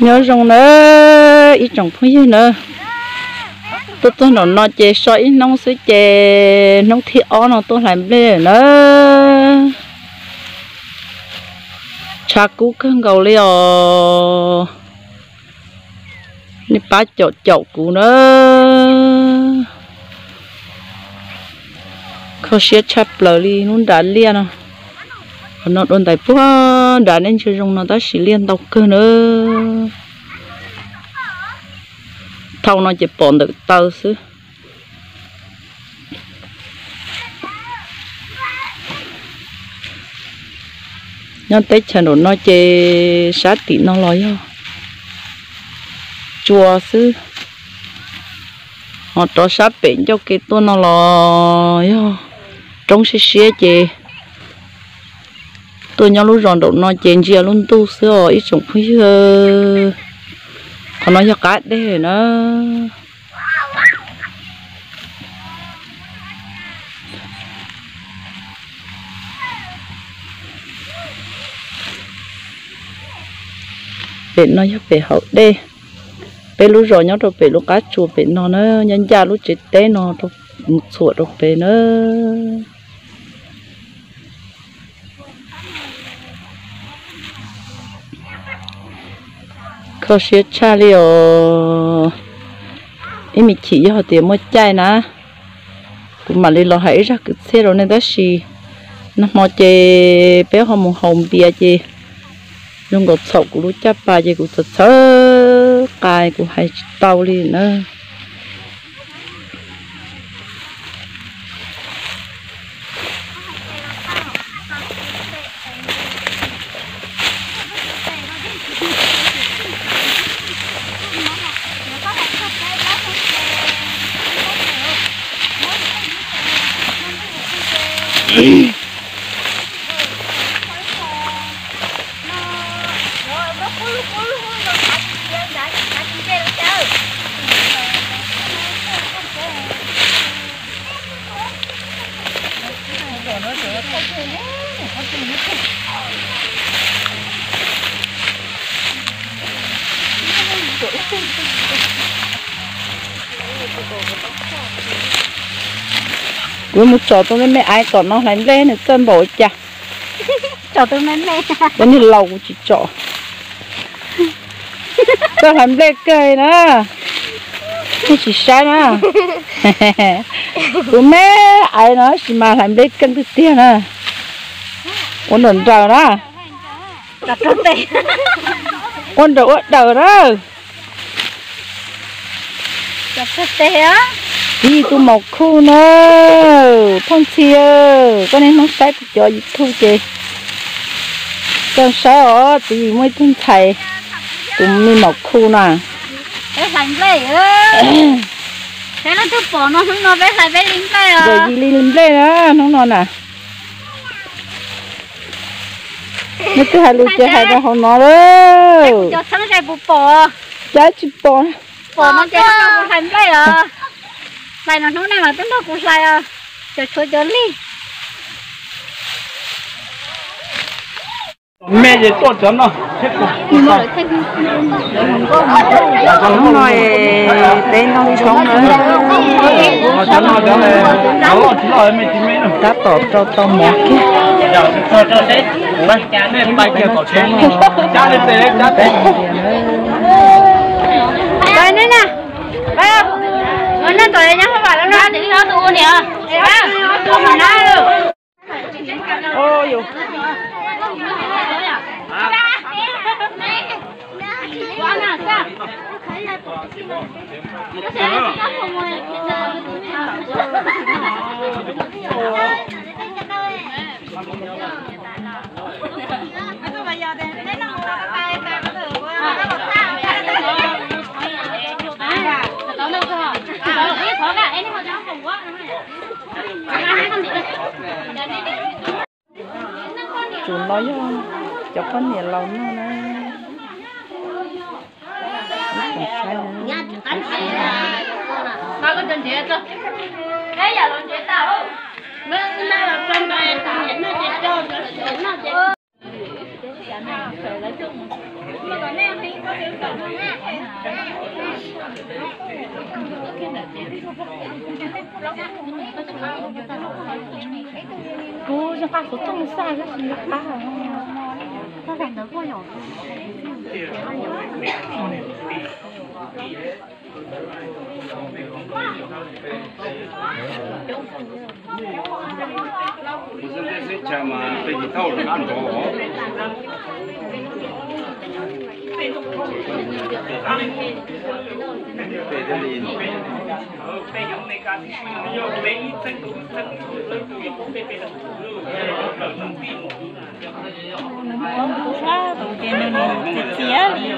Nyob zoo na ib tsoom phooj ywg na, tuaj txog nraum no ces so ib hnub xwb ces hnub thib ob no tuaj hlais nplej na. Tshav kub kawg nkaus li os. Nej pab caum caum kuv na. Kho siab tshaj plaws li lub nram liaj no. Qhov no dua ntais puag nrad nej ntsia zoo no tab sis liaj ntau kawg na. Thauj no ces pom ntawm taw xwb. Nyob teb chaws nraum no ces sab tim no los yog tsua xwb, ho rov sab pem ncauj ke tuaj no los yog roob siab siab ces tuaj nyob lub zos nraum no ces ntsia lub ntuj xwb os ib tsoom phooj ywg. Qhov no yog qab deg na. Pem no yog pem hauv dej. Peb lub zos nyob rau pem lub qab tsua pem no na, nyob ncaj lub tsev teb no mus txhuam rau pem na. Kho siab tshaj li os. Ib me chim yog tias muaj caij na, kuv mam li los hais ib zaj kwv txhiaj rau nej tab sis nag hmo ces peb ho mus haus npias ces zoo nkaus txhaum kuv lub caj pas ces kuv txhawv txhawv qa kuv hais tsis tau li na. Kuv mus tsom tus me me aiv tom no hlais nplej nws txawj npaum li cas. Tsom tus me me. Cov niag laus kuv tsis tsom. Txawj hlais nplej kawg na. Nej tsis saib na. Kuv me aiv no tab sis mas hlais nplej keej tiag tiag na. Ua nrawm nrawm na. Ua nrawm ua daws na. Txiv tus maum khu na, Phooj Ntxhi, koj niaj hnub saib kuv cov YouTube ces koj saib os, txiv muaj ib tug ntxhais, tus me maum khu na. Yog li li nplej na hnub no na. Neb twb hais lus ces hais rau hauv no lawm. Cas tsis pom? Pom no ces hnub no kuv hlais nplej os. Hlais no hnub no mas twb nrog kuv hlais os. Cov tshuav cov lig. Me ces tuaj cov no. Hnub no peb noj tshoob na. Tab tom rau tau mov kiag. Tus no yog cov poj niam laus noj na. Kuv zoo qab kuv tooj xaj tab sis qab, tab sis ntawd kuj yog. Xwb teb xwb chaw mas peb tsis tau lawm qab nrov os. Peb thiaj li txiv txiav li.